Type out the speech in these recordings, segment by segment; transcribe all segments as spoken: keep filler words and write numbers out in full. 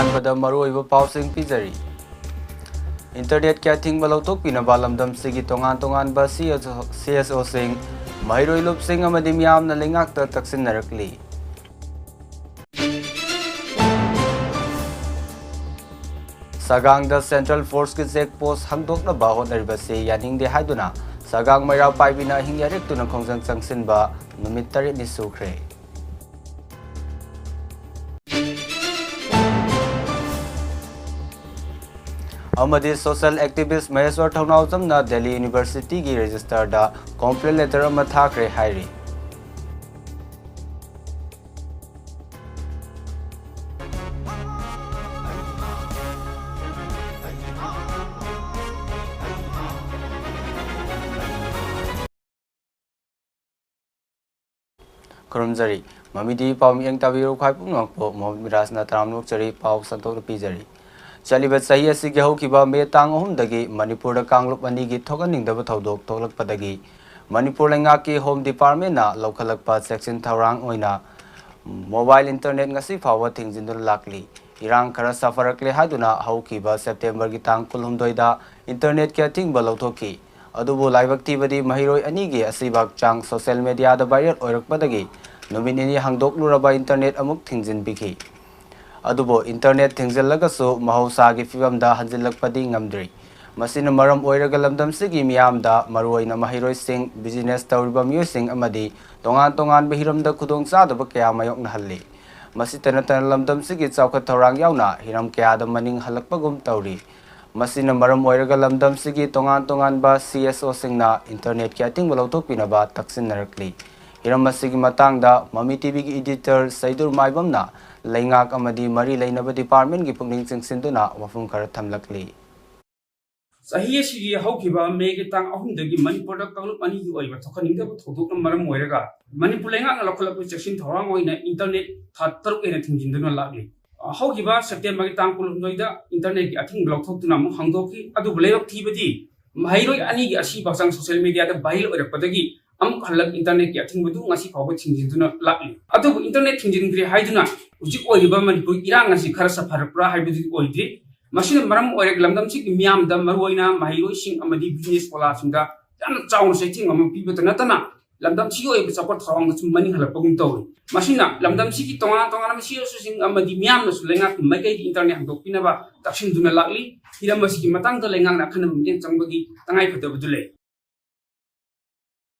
ꯑꯍꯥꯟꯕꯗ ꯃꯔꯨꯑꯣꯏꯕ ꯄꯥꯎꯁꯤꯡ ꯄꯤꯖꯔꯤ꯫ ꯏꯟꯇꯔꯅꯦꯠꯀꯤ ꯑꯊꯤꯡꯕ ꯂꯧꯊꯣꯛꯄꯤꯅꯕ ꯂꯝꯗꯝꯁꯤꯒꯤ ꯇꯣꯉꯥꯟ ꯇꯣꯉꯥꯟꯕ ꯁꯤ ꯑꯦꯁ ꯑꯣꯁꯤꯡ, ꯃꯍꯩꯔꯣꯏ ꯂꯨꯞꯁꯤꯡ ꯑꯃꯗꯤ ꯃꯤꯌꯥꯝꯅ ꯂꯩꯉꯥꯛꯇ ꯇꯛꯁꯤꯟꯅꯔꯛꯂꯤ꯫ ꯁꯒꯥꯡꯗ ꯁꯦꯟꯇ꯭ꯔꯦꯜ ꯐꯣꯔꯁꯀꯤ ꯆꯦꯛ ꯄꯣꯁ ꯍꯥꯡꯗꯣꯛꯅꯕ ꯍꯣꯠꯅꯔꯤꯕꯁꯤ ꯌꯥꯅꯤꯡꯗꯦ ꯍꯥꯏꯗꯨꯅ ꯁꯒꯥꯡ ꯃꯩꯔꯥ ꯄꯥꯏꯕꯤꯅ ꯑꯍꯤꯡ ꯌꯥꯔꯦꯛꯇꯨꯅ ꯈꯣꯡꯖꯪ ꯆꯪꯁꯤꯟꯕ ꯅꯨꯃꯤꯠ ꯇꯔꯦꯠꯅꯤ ꯁꯨꯈ꯭ꯔꯦ꯫ ꯑꯃꯗꯤ ꯁꯣꯁꯤꯌꯦꯜ ꯑꯦꯛꯇꯤꯚꯤꯁ꯭ꯠ ꯃꯍꯦꯁ꯭ꯋꯔ ꯊꯧꯅꯥꯎꯖꯝꯅ ꯗꯦꯜꯂꯤ ꯌꯨꯅꯤꯚꯔꯁꯤꯇꯤꯒꯤ ꯔꯦꯖꯤꯁꯇꯔꯗ ꯀꯝꯄ꯭ꯂꯦꯟ ꯂꯦꯇꯔ ꯑꯃ ꯊꯥꯈ꯭ꯔꯦ ꯍꯥꯏꯔꯤ꯫ ꯈꯨꯔꯨꯝꯖꯔꯤ꯫ ꯃꯃꯤ ꯇꯤꯚꯤ ꯄꯥꯎ ꯃꯤꯠꯌꯦꯡ ꯇꯥꯕꯤꯔꯤꯕ ꯈ꯭ꯋꯥꯏ ꯄꯨꯝꯅꯃꯛꯄꯨ ꯃꯣꯍꯃꯗ ꯃꯤꯔꯥꯖꯅ ꯇꯔꯥꯝꯅ ꯑꯣꯛꯆꯔꯤ꯫ ꯄꯥꯎ ꯁꯟꯗꯣꯛꯅ ꯄꯤꯖꯔꯤ꯫ ꯆꯠꯂꯤꯕ ꯆꯍꯤ ꯑꯁꯤꯒꯤ ꯍꯧꯈꯤꯕ ꯃꯦ ꯇꯥꯡ ꯑꯍꯨꯝꯗꯒꯤ ꯃꯅꯤꯄꯨꯔꯗ ꯀꯥꯡꯂꯨꯞ ꯑꯅꯤꯒꯤ ꯊꯣꯛꯍꯟꯅꯤꯡꯗꯕ ꯊꯧꯗꯣꯛ ꯊꯣꯛꯂꯛꯄꯗꯒꯤ ꯃꯅꯤꯄꯨꯔ ꯂꯩꯉꯥꯛꯀꯤ ꯍꯣꯝ ꯗꯤꯄꯥꯔꯠꯃꯦꯟꯅ ꯂꯧꯈꯠꯂꯛꯄ ꯆꯦꯛꯁꯤꯟ ꯊꯧꯔꯥꯡ ꯑꯣꯏꯅ ꯃꯣꯕꯥꯏꯜ ꯏꯟꯇꯔꯅꯦꯠ ꯉꯁꯤ ꯐꯥꯎꯕ ꯊꯤꯡꯖꯤꯟꯗꯨꯅ ꯂꯥꯛꯂꯤ꯫ ꯏꯔꯥꯡ ꯈꯔ ꯁꯥꯐꯔꯛꯂꯦ ꯍꯥꯏꯗꯨꯅ ꯍꯧꯈꯤꯕ ꯁꯦꯞꯇꯦꯝꯕꯔꯒꯤ ꯇꯥꯡ ꯀꯨꯟꯍꯨꯝꯗꯣꯏꯗ ꯏꯟꯇꯔꯅꯦꯠꯀꯤ ꯑꯊꯤꯡꯕ ꯂꯧꯊꯣꯛꯈꯤ꯫ ꯑꯗꯨꯕꯨ ꯂꯥꯏꯕꯛ ꯊꯤꯕꯗꯤ ꯃꯍꯩꯔꯣꯏ ꯑꯅꯤꯒꯤ ꯑꯁꯤꯕ ꯍꯛꯆꯥꯡ ꯁꯣꯁꯤꯌꯦꯜ ꯃꯦꯗꯤꯌꯥꯗ ꯚꯥꯏꯔꯦꯜ ꯑꯣꯏꯔꯛꯄꯗꯒꯤ ꯅꯨꯃꯤꯠ ꯅꯤꯅꯤ ꯍꯥꯡꯗꯣꯛꯂꯨꯔꯕ ꯏꯟꯇꯔꯅꯦꯠ ꯑꯃꯨꯛ ꯊꯤꯡꯖꯤꯟꯕꯤꯈꯤ꯫ ꯑꯗꯨꯕꯨ ꯏꯟꯇꯔꯅꯦꯠ ꯊꯤꯡꯖꯤꯜꯂꯒꯁꯨ ꯃꯍꯧꯁꯥꯒꯤ ꯐꯤꯕꯝꯗ ꯍꯟꯖꯤꯜꯂꯛꯄꯗꯤ ꯉꯝꯗ꯭ꯔꯤ꯫ ꯃꯁꯤꯅ ꯃꯔꯝ ꯑꯣꯏꯔꯒ ꯂꯝꯗꯝꯁꯤꯒꯤ ꯃꯤꯌꯥꯝꯗ, ꯃꯔꯨꯑꯣꯏꯅ ꯃꯍꯩꯔꯣꯏꯁꯤꯡ, ꯕꯤꯖꯤꯅꯦꯁ ꯇꯧꯔꯤꯕ ꯃꯤꯑꯣꯏꯁꯤꯡ ꯑꯃꯗꯤ ꯇꯣꯉꯥꯟ ꯇꯣꯉꯥꯟꯕ ꯍꯤꯔꯝꯗ ꯈꯨꯗꯣꯡꯆꯥꯗꯕ ꯀꯌꯥ ꯃꯥꯌꯣꯛꯅꯍꯜꯂꯤ꯫ ꯃꯁꯤꯇ ꯅꯠꯇꯅ ꯂꯝꯗꯝꯁꯤꯒꯤ ꯆꯥꯎꯈꯠ ꯊꯧꯔꯥꯡ ꯌꯥꯎꯅ ꯍꯤꯔꯝ ꯀꯌꯥꯗ ꯃꯅꯤꯡ ꯍꯜꯂꯛꯄꯒꯨꯝ ꯇꯧꯔꯤ꯫ ꯃꯁꯤꯅ ꯃꯔꯝ ꯑꯣꯏꯔꯒ ꯂꯝꯗꯝꯁꯤꯒꯤ ꯇꯣꯉꯥꯟ ꯇꯣꯉꯥꯟꯕ ꯁꯤ ꯑꯦꯁ ꯑꯣꯁꯤꯡꯅ ꯏꯟꯇꯔꯅꯦꯠꯀꯤ ꯑꯊꯤꯡꯕ ꯂꯧꯊꯣꯛꯄꯤꯅꯕ ꯇꯛꯁꯤꯟꯅꯔꯛꯂꯤ꯫ ꯍꯤꯔꯝ ꯑꯁꯤꯒꯤ ꯃꯇꯥꯡꯗ ꯃꯃꯤ ꯇꯤꯚꯤꯒꯤ ꯏꯗꯤꯇꯔ ꯁꯩꯗꯨꯔ ꯃꯥꯏꯕꯝꯅ ꯂꯩꯉꯥꯛ ꯑꯃꯗꯤ ꯃꯔꯤ ꯂꯩꯅꯕ ꯗꯤꯄꯥꯔꯠꯃꯦꯟꯒꯤ ꯄꯨꯛꯅꯤꯡ ꯆꯤꯡꯁꯤꯟꯗꯨꯅ ꯋꯥꯐꯝ ꯈꯔ ꯊꯝꯂꯛꯂꯤ꯫ ꯆꯍꯤ ꯑꯁꯤꯒꯤ ꯍꯧꯈꯤꯕ ꯃꯦꯒꯤ ꯇꯥꯡ ꯑꯍꯨꯝꯗꯒꯤ ꯃꯅꯤꯄꯨꯔꯗ ꯀꯥꯡꯂꯨꯞ ꯑꯅꯤꯒꯤ ꯑꯣꯏꯕ ꯊꯣꯛꯍꯟꯅꯤꯡꯗꯕ ꯊꯧꯗꯣꯛꯅ ꯃꯔꯝ ꯑꯣꯏꯔꯒ ꯃꯅꯤꯄꯨꯔ ꯂꯩꯉꯥꯛꯅ ꯂꯧꯈꯠꯂꯛꯄ ꯆꯦꯛꯁꯤꯟ ꯊꯧꯔꯥꯡ ꯑꯣꯏꯅ ꯏꯟꯇꯔꯅꯦꯠ ꯊꯥ ꯇꯔꯨꯛ ꯍꯦꯟꯅ ꯊꯤꯡꯖꯤꯟꯗꯨꯅ ꯂꯥꯛꯂꯤ꯫ ꯍꯧꯈꯤꯕ ꯁꯦꯞꯇꯦꯝꯕꯔꯒꯤ ꯇꯥꯡ ꯀꯨꯟꯍꯨꯝꯗꯣꯏꯗ ꯏꯟꯇꯔꯅꯦꯠꯀꯤ ꯑꯊꯤꯡꯕ ꯂꯧꯊꯣꯛꯇꯨꯅ ꯑꯃꯨꯛ ꯍꯥꯡꯗꯣꯛꯈꯤ꯫ ꯑꯗꯨꯕꯨ ꯂꯥꯏꯕꯛ ꯊꯤꯕꯗꯤ ꯃꯍꯩꯔꯣꯏ ꯑꯅꯤꯒꯤ ꯑꯁꯤꯕ ꯍꯛꯆꯥꯡ ꯁꯣꯁꯤꯌꯦꯜ ꯃꯦꯗꯤꯌꯥꯗ ꯚꯥꯏꯔꯦꯜ ꯑꯣꯏꯔꯛꯄꯗꯒꯤ ꯑꯃꯨꯛ ꯍꯜꯂꯛ internetꯀꯤ ꯑꯊꯤꯡꯕꯗꯨ ꯉꯁꯤ ꯐꯥꯎꯕ ꯊꯤꯡꯖꯤꯟꯗꯨꯅ ꯂꯥꯛꯂꯤ꯫ ꯑꯗꯨꯕꯨ internet ꯊꯤꯡꯖꯤꯟꯈ꯭ꯔꯦ ꯍꯥꯏꯗꯨꯅ ꯍꯧꯖꯤꯛ ꯑꯣꯏꯔꯤꯕ ꯃꯅꯤꯄꯨꯔ ꯏꯔꯥꯡ ꯑꯁꯤ ꯈꯔ ꯁꯥꯐꯔꯛꯄ꯭ꯔꯥ ꯍꯥꯏꯕꯗꯨꯗꯤ ꯑꯣꯏꯗ꯭ꯔꯤ꯫ ꯃꯁꯤꯅ ꯃꯔꯝ ꯑꯣꯏꯔꯒ ꯂꯝꯗꯝꯁꯤꯒꯤ ꯃꯤꯌꯥꯝꯗ, ꯃꯔꯨꯑꯣꯏꯅ ꯃꯍꯩꯔꯣꯏꯁꯤꯡ ꯑꯃꯗꯤ business ꯋꯥꯂꯥꯁꯤꯡꯗ ꯌꯥꯝꯅ ꯆꯥꯎꯅ ꯆꯩꯊꯦꯡ ꯑꯃ ꯄꯤꯕꯇ ꯅꯠꯇꯅ, ꯂꯝꯗꯝꯁꯤꯒꯤ ꯑꯣꯏꯕ ꯆꯥꯎꯈꯠ ꯊꯧꯔꯥꯡꯗꯁꯨ ꯃꯅꯤꯡ ꯍꯜꯂꯛꯄꯒꯨꯝ ꯇꯧꯏ꯫ ꯃꯁꯤꯅ ꯂꯝꯗꯝꯁꯤꯒꯤ ꯇꯣꯉꯥꯟ ꯇꯣꯉꯥꯟꯕ ꯃꯤꯑꯣꯏꯁꯤꯡ ꯑꯃꯗꯤ ꯃꯤꯌꯥꯝꯅꯁꯨ ꯂꯩꯉꯥꯛꯀꯤ ꯃꯥꯏꯀꯩꯒꯤ internet ꯍꯥꯡꯗꯣꯛꯄꯤꯅꯕ ꯇꯛꯁꯤꯟꯗꯨꯅ ꯂꯥꯛꯂꯤ꯫ ꯍꯤꯔꯝ ꯑꯁꯤꯒꯤ ꯃꯇꯥꯡꯗ ꯂꯩꯉꯥꯛꯅ ꯑꯈꯟꯅꯕ ꯃꯤꯠꯌꯦꯡ ꯆꯪꯕꯒꯤ ꯇꯉꯥꯏꯐꯗꯕꯗꯨ ꯂꯩ꯫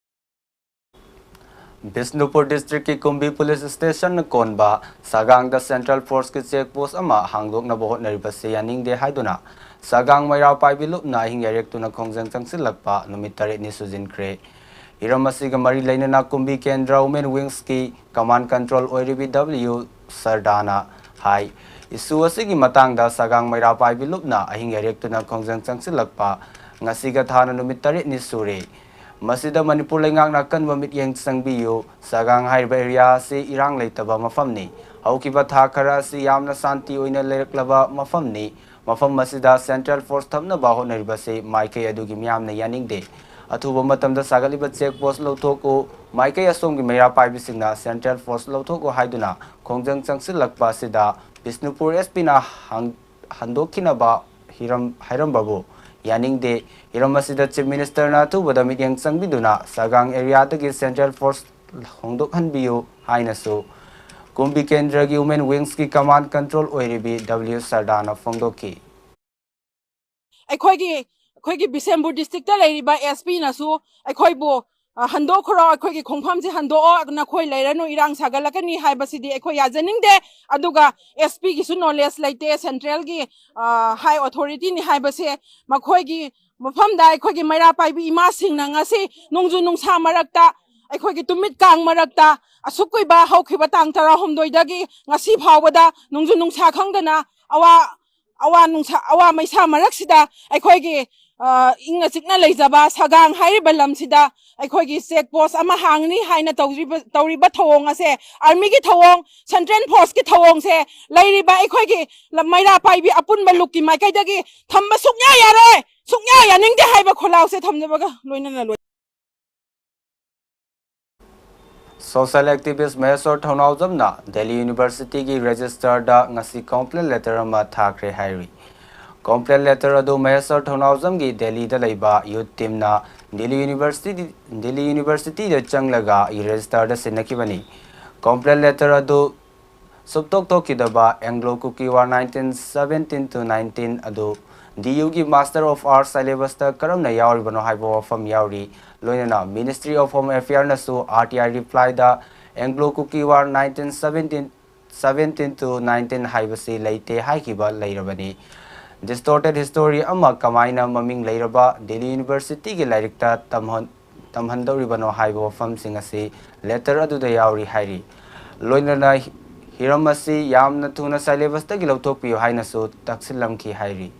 ꯕꯤꯁꯅꯨꯄꯨꯔ districtꯀꯤ ꯀꯨꯝꯕꯤ police stationꯅ ꯀꯣꯟꯕ ꯁꯥꯒꯥꯡꯗ central forceꯀꯤ check post ꯑꯃ ꯍꯥꯡꯗꯣꯛꯅꯕ ꯍꯣꯠꯅꯔꯤꯕꯁꯤ ꯌꯥꯅꯤꯡꯗꯦ ꯍꯥꯏꯗꯨꯅ ꯁꯥꯒꯥꯡ ꯃꯩꯔꯥ ꯄꯥꯏꯕꯤ ꯂꯨꯞꯅ ꯑꯍꯤꯡ ꯌꯥꯔꯦꯛꯇꯨꯅ ꯈꯣꯡꯖꯪ ꯆꯪꯁꯤꯜꯂꯛꯄ ꯅꯨꯃꯤꯠ ꯇꯔꯦꯠꯅꯤ ꯁꯨꯖꯤꯟꯈ꯭ꯔꯦ꯫ ꯍꯤꯔꯝ ꯑꯁꯤꯒ ꯃꯔꯤ ꯂꯩꯅꯅ ꯀꯨꯝꯕꯤ ꯀꯦꯟꯗ꯭ꯔ women wingsꯀꯤ command control ꯑꯣꯏꯔꯤꯕꯤ W ꯁꯔꯗꯥꯅ ꯍꯥꯏ, issue ꯑꯁꯤꯒꯤ ꯃꯇꯥꯡꯗ ꯁꯥꯒꯥꯡ ꯃꯩꯔꯥ ꯄꯥꯏꯕꯤ ꯂꯨꯞꯅ ꯑꯍꯤꯡ ꯌꯥꯔꯦꯛꯇꯨꯅ ꯈꯣꯡꯖꯪ ꯆꯪꯁꯤꯜꯂꯛꯄ ꯉꯁꯤꯒ ꯊꯥꯅ ꯅꯨꯃꯤꯠ ꯇꯔꯦꯠꯅꯤ ꯁꯨꯔꯦ꯫ ꯃꯁꯤꯗ ꯃꯅꯤꯄꯨꯔ ꯂꯩꯉꯥꯛꯅ ꯑꯀꯟꯕ ꯃꯤꯠꯌꯦꯡ ꯆꯪꯕꯤꯌꯨ꯫ ꯁꯥꯒꯥꯡ ꯍꯥꯏꯔꯤꯕ area ꯑꯁꯤ ꯏꯔꯥꯡ ꯂꯩꯇꯕ ꯃꯐꯝꯅꯤ꯫ ꯍꯧꯈꯤꯕ ꯊꯥ ꯈꯔ ꯑꯁꯤ ꯌꯥꯝꯅ ꯁꯥꯟꯇꯤ ꯑꯣꯏꯅ ꯂꯩꯔꯛꯂꯕ ꯃꯐꯝꯅꯤ꯫ ꯃꯐꯝ ꯑꯁꯤꯗ central force ꯊꯝꯅꯕ ꯍꯣꯠꯅꯔꯤꯕꯁꯤ ꯃꯥꯏꯀꯩ ꯑꯗꯨꯒꯤ ꯃꯤꯌꯥꯝꯅ ꯌꯥꯅꯤꯡꯗꯦ꯫ ꯑꯊꯨꯕ ꯃꯇꯝꯗ ꯁꯥꯒꯠꯂꯤꯕ check post ꯂꯧꯊꯣꯛꯎ, ꯃꯥꯏꯀꯩ ꯑꯁꯣꯝꯒꯤ ꯃꯩꯔꯥ ꯄꯥꯏꯕꯤꯁꯤꯡꯅ central force ꯂꯧꯊꯣꯛꯎ ꯍꯥꯏꯗꯨꯅ ꯈꯣꯡꯖꯪ ꯆꯪꯁꯤꯜꯂꯛꯄ ꯑꯁꯤꯗ ꯕꯤꯁꯅꯨꯄꯨꯔ SPꯅ ꯍꯪ-, ꯍꯟꯗꯣꯛꯈꯤꯅꯕ ꯍꯤꯔꯝ ꯍꯥꯏꯔꯝꯕꯕꯨ ꯌꯥꯅꯤꯡꯗꯦ꯫ ꯍꯤꯔꯝ ꯑꯁꯤꯗ Chief Ministerꯅ ꯑꯊꯨꯕꯗ ꯃꯤꯠꯌꯦꯡ ꯆꯪꯕꯤꯗꯨꯅ ꯁꯥꯒꯥꯡ areaꯗꯒꯤ central force ꯍꯣꯡꯗꯣꯛꯍꯟꯕꯤꯌꯨ ꯍꯥꯏꯅꯁꯨ ꯀꯨꯝꯕꯤ ꯀꯦꯟꯗ꯭ꯔꯒꯤ women wingsꯀꯤ command control ꯑꯣꯏꯔꯤꯕꯤ W ꯁꯔꯗꯥꯅ ꯐꯣꯡꯗꯣꯛꯈꯤ꯫ ꯑꯩꯈꯣꯏꯒꯤ, ꯑꯩꯈꯣꯏꯒꯤ ꯕꯤꯁꯦꯝꯄꯨꯔ districtꯇ ꯂꯩꯔꯤꯕ SPꯅꯁꯨ ꯑꯩꯈꯣꯏꯕꯨ, ꯑ, "ꯍꯟꯗꯣꯛꯈ꯭ꯔꯣ, ꯑꯩꯈꯣꯏꯒꯤ ꯈꯣꯡꯐꯝꯁꯤ ꯍꯟꯗꯣꯛꯑꯣ, ꯅꯈꯣꯏ ꯂꯩꯔꯅꯨ, ꯏꯔꯥꯡ ꯁꯥꯒꯠꯂꯛꯀꯅꯤ" ꯍꯥꯏꯕꯁꯤꯗꯤ ꯑꯩꯈꯣꯏ ꯌꯥꯖꯅꯤꯡꯗꯦ꯫ ꯑꯗꯨꯒ SPꯒꯤꯁꯨ knowledge ꯂꯩꯇꯦ, centralꯒꯤ, ꯑ, high authorityꯅꯤ ꯍꯥꯏꯕꯁꯦ꯫ ꯃꯈꯣꯏꯒꯤ ꯃꯐꯝꯗ ꯑꯩꯈꯣꯏꯒꯤ ꯃꯩꯔꯥ ꯄꯥꯏꯕꯤ ꯏꯃꯥꯁꯤꯡꯅ ꯉꯁꯤ ꯅꯣꯡꯖꯨ ꯅꯨꯡꯁꯥ ꯃꯔꯛꯇ, ꯑꯩꯈꯣꯏꯒꯤ ꯇꯨꯃꯤꯠ ꯀꯥꯡ ꯃꯔꯛꯇ, ꯑꯁꯨꯛ ꯀꯨꯏꯕ ꯍꯧꯈꯤꯕ ꯇꯥꯡ ꯇꯔꯥꯍꯨꯝꯗꯣꯏꯗꯒꯤ ꯉꯁꯤ ꯐꯥꯎꯕꯗ ꯅꯣꯡꯖꯨ ꯅꯨꯡꯁꯥ ꯈꯪꯗꯅ ꯑꯋꯥ, ꯑꯋꯥ ꯅꯨꯡꯁꯥ, ꯑꯋꯥ ꯃꯩꯁꯥ ꯃꯔꯛꯁꯤꯗ ꯑꯩꯈꯣꯏꯒꯤ, ꯑ, ꯏꯪꯅ ꯆꯤꯛꯅ ꯂꯩꯖꯕ ꯁꯒꯥꯡ ꯍꯥꯏꯔꯤꯕ ꯂꯝꯁꯤꯗ ꯑꯩꯈꯣꯏꯒꯤ check post ꯑꯃ ꯍꯥꯡꯅꯤ ꯍꯥꯏꯅ ꯇꯧꯔꯤꯕ, ꯇꯧꯔꯤꯕ ꯊꯧꯑꯣꯡ ꯑꯁꯦ armyꯒꯤ ꯊꯧꯑꯣꯡ, central forceꯀꯤ ꯊꯧꯑꯣꯡꯁꯦ ꯂꯩꯔꯤꯕ ꯑꯩꯈꯣꯏꯒꯤ ꯂꯝ-, ꯃꯩꯔꯥ ꯄꯥꯏꯕꯤ ꯑꯄꯨꯟꯕ ꯂꯨꯞꯀꯤ ꯃꯥꯏꯀꯩꯗꯒꯤ ꯊꯝꯕ ꯁꯨꯡꯌꯥ ꯌꯥꯔꯣꯏ, ꯁꯨꯡꯌꯥ ꯌꯥꯅꯤꯡꯗꯦ ꯍꯥꯏꯕ ꯈꯣꯜꯂꯥꯎꯁꯦ ꯊꯝꯖꯕꯒ ꯂꯣꯏꯅꯅ ꯂꯣꯏ꯫ Social activist ꯃꯍꯦꯁꯣꯔ ꯊꯧꯅꯥꯎꯖꯝꯅ ꯗꯦꯜꯂꯤ ꯌꯨꯅꯤꯚꯔꯁꯤꯇꯤꯒꯤ ꯔꯦꯖꯤꯁꯇꯔꯗ ꯉꯁꯤ complaint letter ꯑꯃ ꯊꯥꯈ꯭ꯔꯦ ꯍꯥꯏꯔꯤ꯫ Complaint letter ꯑꯗꯨ ꯃꯍꯦꯁꯣꯔ ꯊꯧꯅꯥꯎꯖꯝꯒꯤ ꯗꯦꯜꯂꯤꯗ ꯂꯩꯕ ꯌꯨꯠ ꯇꯤꯝꯅ ꯗꯦꯜꯂꯤ ꯌꯨꯅꯤꯚꯔꯁꯤꯇꯤ, ꯗꯦꯜꯂꯤ ꯌꯨꯅꯤꯚꯔꯁꯤꯇꯤꯗ ꯆꯪꯂꯒ ꯔꯦꯖꯤꯁꯇꯔꯗ ꯁꯤꯟꯅꯈꯤꯕꯅꯤ꯫ Complaint letter ꯑꯗꯨ ꯁꯨꯞꯇꯣꯛ ꯇꯣꯛꯈꯤꯗꯕ Anglo Kuki War nineteen seventeen to nineteen ꯑꯗꯨ D Uꯒꯤ Master of Arts syllabusꯇ ꯀꯔꯝꯅ ꯌꯥꯎꯔꯤꯕꯅꯣ ꯍꯥꯏꯕ ꯋꯥꯐꯝ ꯌꯥꯎꯔꯤ꯫ ꯂꯣꯏꯅꯅ Ministry of Home Affairꯅꯁꯨ R T I replyꯗ Anglo Kuki War nineteen seventeen, seventeen to nineteen ꯍꯥꯏꯕꯁꯤ ꯂꯩꯇꯦ ꯍꯥꯏꯈꯤꯕ ꯂꯩꯔꯕꯅꯤ꯫ Distorted history ꯑꯃ ꯀꯃꯥꯏꯅ ꯃꯃꯤꯡ ꯂꯩꯔꯕ ꯗꯦꯜꯂꯤ ꯌꯨꯅꯤꯚꯔꯁꯤꯇꯤꯒꯤ ꯂꯥꯏꯔꯤꯛꯇ ꯇꯝꯍꯟ-, ꯇꯝꯍꯟꯗꯧꯔꯤꯕꯅꯣ ꯍꯥꯏꯕ ꯋꯥꯐꯝꯁꯤꯡ ꯑꯁꯤ letter ꯑꯗꯨꯗ ꯌꯥꯎꯔꯤ ꯍꯥꯏꯔꯤ꯫ ꯂꯣꯏꯅꯅ ꯍꯤꯔꯝ ꯑꯁꯤ ꯌꯥꯝꯅ ꯊꯨꯅ syllabusꯇꯒꯤ ꯂꯧꯊꯣꯛꯄꯤꯌꯨ ꯍꯥꯏꯅꯁꯨ ꯇꯛꯁꯤꯜꯂꯝꯈꯤ ꯍꯥꯏꯔꯤ꯫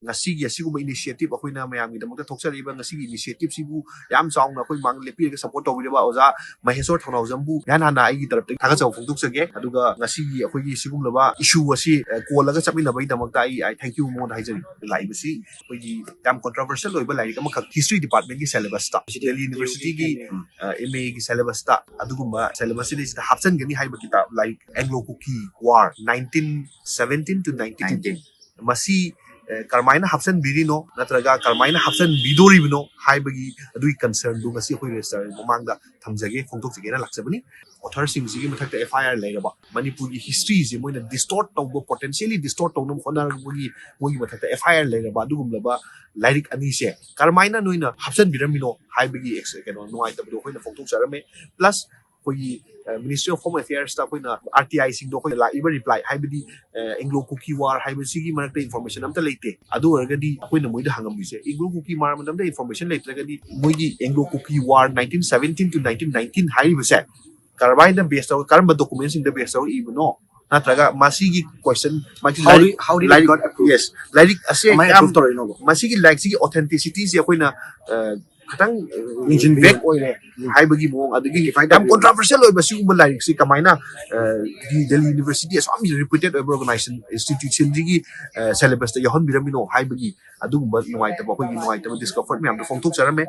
ꯉꯁꯤꯒꯤ ꯑꯁꯤꯒꯨꯝꯕ initiative, ꯑꯩꯈꯣꯏꯅ ꯃꯌꯥꯝꯒꯤꯗꯃꯛꯇ ꯊꯣꯛꯆꯔꯛꯏꯕ ꯉꯁꯤꯒꯤ initiativeꯁꯤꯕꯨ ꯌꯥꯝ ꯆꯥꯎꯅ ꯑꯩꯈꯣꯏ ꯃꯥꯡ ꯂꯦꯞꯄꯤꯔꯒ support ꯇꯧꯕꯤꯔꯤꯕ ꯑꯣꯖꯥ ꯃꯍꯦꯁꯣꯔ ꯊꯧꯅꯥꯎꯖꯝꯕꯨ ꯏꯍꯥꯟ ꯍꯥꯟꯅ ꯑꯩꯒꯤ ꯇꯔꯞꯇꯒꯤ ꯊꯥꯒꯠꯆꯕ ꯐꯣꯡꯗꯣꯛꯆꯒꯦ꯫ ꯑꯗꯨꯒ ꯉꯁꯤꯒꯤ ꯑꯩꯈꯣꯏꯒꯤ ꯁꯤꯒꯨꯝꯂꯕ issue ꯑꯁꯤ, ꯑ, ꯀꯣꯜꯂꯒ ꯆꯠꯃꯤꯟꯅꯕꯒꯤꯗꯃꯛꯇ ꯑꯩ, I thank you ꯃꯉꯣꯟꯗ ꯍꯥꯏꯖꯔꯤ꯫ ꯂꯥꯛꯏꯕꯁꯤ ꯑꯩꯈꯣꯏꯒꯤ ꯌꯥꯝ controversial ꯑꯣꯏꯕ ꯂꯥꯏꯔꯤꯛ ꯑꯃꯈꯛ history departmentꯀꯤ syllabusꯇ, Delhi Universityꯒꯤ, ꯑ, M Aꯒꯤ syllabusꯇ ꯑꯗꯨꯒꯨꯝꯕ syllabus ꯁꯤꯗꯩꯁꯤꯗ ꯍꯥꯞꯆꯤꯟꯒꯅꯤ ꯍꯥꯏꯕ ꯀꯤꯇꯥꯕ ꯂꯥꯏꯔꯤꯛ Anglo Kuki War nineteen seventeen to nineteen꯫ ꯃꯁꯤ, ꯑ, ꯀꯔꯝꯍꯥꯏꯅ ꯍꯥꯞꯆꯤꯟꯕꯤꯔꯤꯅꯣ ꯅꯠꯇ꯭ꯔꯒ ꯀꯔꯝꯍꯥꯏꯅ ꯍꯥꯞꯆꯤꯟꯕꯤꯗꯣꯔꯤꯕꯅꯣ ꯍꯥꯏꯕꯒꯤ ꯑꯗꯨꯒꯤ concernꯗꯨ ꯉꯁꯤ ꯑꯩꯈꯣꯏ register ꯃꯃꯥꯡꯗ ꯊꯝꯖꯒꯦ, ꯐꯣꯡꯗꯣꯛꯆꯒꯦꯅ ꯂꯥꯛꯆꯕꯅꯤ꯫ Authorꯁꯤꯡꯁꯤꯒꯤ ꯃꯊꯛꯇ F I R ꯂꯩꯔꯕ, ꯃꯅꯤꯄꯨꯔꯒꯤ historyꯁꯤ ꯃꯣꯏꯅ distort ꯇꯧꯕ, potentially distort ꯇꯧꯅꯕ ꯍꯣꯠꯅꯔꯛꯄꯒꯤ ꯃꯣꯏꯒꯤ ꯃꯊꯛꯇ F I R ꯂꯩꯔꯕ ꯑꯗꯨꯒꯨꯝꯂꯕ ꯂꯥꯏꯔꯤꯛ ꯑꯅꯤꯁꯦ ꯀꯔꯝꯍꯥꯏꯅ ꯅꯣꯏꯅ ꯍꯥꯞꯆꯤꯟꯕꯤꯔꯝꯃꯤꯅꯣ ꯍꯥꯏꯕꯒꯤ ex-, ꯀꯩꯅꯣ, ꯅꯨꯡꯉꯥꯏꯇꯕꯗꯣ ꯑꯩꯈꯣꯏꯅ ꯐꯣꯡꯗꯣꯛꯆꯔꯝꯃꯦ꯫ Plus ꯑꯩꯈꯣꯏꯒꯤ, ꯑ, Ministry of Home Affairsꯇ ꯑꯩꯈꯣꯏꯅ R T Iꯁꯤꯡꯗꯣ ꯑꯩꯈꯣꯏꯅ ꯂꯥꯛꯏꯕ reply, ꯍꯥꯏꯕꯗꯤ, ꯑ, Anglo Kuki War ꯍꯥꯏꯕꯁꯤꯒꯤ ꯃꯔꯛꯇ information ꯑꯝꯇ ꯂꯩꯇꯦ꯫ ꯑꯗꯨ ꯑꯣꯏꯔꯒꯗꯤ ꯑꯩꯈꯣꯏꯅ ꯃꯣꯏꯗ ꯍꯪꯉꯝꯃꯤꯁꯦ, Anglo Kuki War ꯃꯔꯝꯗ ꯑꯝꯇ information ꯂꯩꯇ꯭ꯔꯒꯗꯤ ꯃꯣꯏꯒꯤ Anglo Kuki War nineteen seventeen to nineteen nineteen ꯍꯥꯏꯔꯤꯕꯁꯦ ꯀꯔꯝꯍꯥꯏꯅ base ꯇꯧꯔꯒ, ꯀꯔꯝꯕ documentꯁꯤꯡꯗ base ꯇꯧꯔꯒ ꯏꯕꯅꯣ? ꯅꯠꯇ꯭ꯔꯒ ꯃꯁꯤꯒꯤ question, ꯃꯁꯤ How ꯂꯥꯏꯔꯤꯛ, did, how did it ꯂꯥꯏꯔꯤꯛ, got approved? Yes, ꯂꯥꯏꯔꯤꯛ ꯑꯁꯦ ꯀꯃꯥꯏꯅ ꯌꯥꯝ, approve ꯇꯧꯔꯛꯏꯅꯣꯕ? ꯃꯁꯤꯒꯤ ꯂꯥꯏꯔꯤꯛꯁꯤꯒꯤ authentityꯁꯦ ꯑꯩꯈꯣꯏꯅ, ꯑ, ꯈꯤꯇꯪ, ꯑ, ꯌꯦꯡꯁꯤꯟꯕꯤꯌꯨ꯫ vague ꯑꯣꯏꯔꯦ ꯍꯥꯏꯕꯒꯤ ꯃꯑꯣꯡ, ꯑꯗꯒꯤ Identify ꯌꯥꯝ ꯇꯧꯕꯤꯌꯨ꯫ Controversial ꯑꯣꯏꯕ ꯁꯤꯒꯨꯝꯕ ꯂꯥꯏꯔꯤꯛꯁꯤ ꯀꯃꯥꯏꯅ, ꯑ, ꯗꯤ-, Delhi University ꯑꯁꯨꯛ ꯌꯥꯝ reputed ꯑꯣꯏꯕ organization, institutionꯁꯤꯒꯤ, ꯑ, syllabusꯇ ꯌꯥꯎꯍꯟꯕꯤꯔꯝꯃꯤꯅꯣ ꯍꯥꯏꯕꯒꯤ ꯑꯗꯨꯒꯨꯝꯕ ꯅꯨꯡꯉꯥꯏꯇꯕ, ꯑꯩꯈꯣꯏꯒꯤ ꯅꯨꯡꯉꯥꯏꯇꯕ discomfort ꯃꯌꯥꯝꯗꯣ ꯐꯣꯡꯗꯣꯛꯆꯔꯝꯃꯦ꯫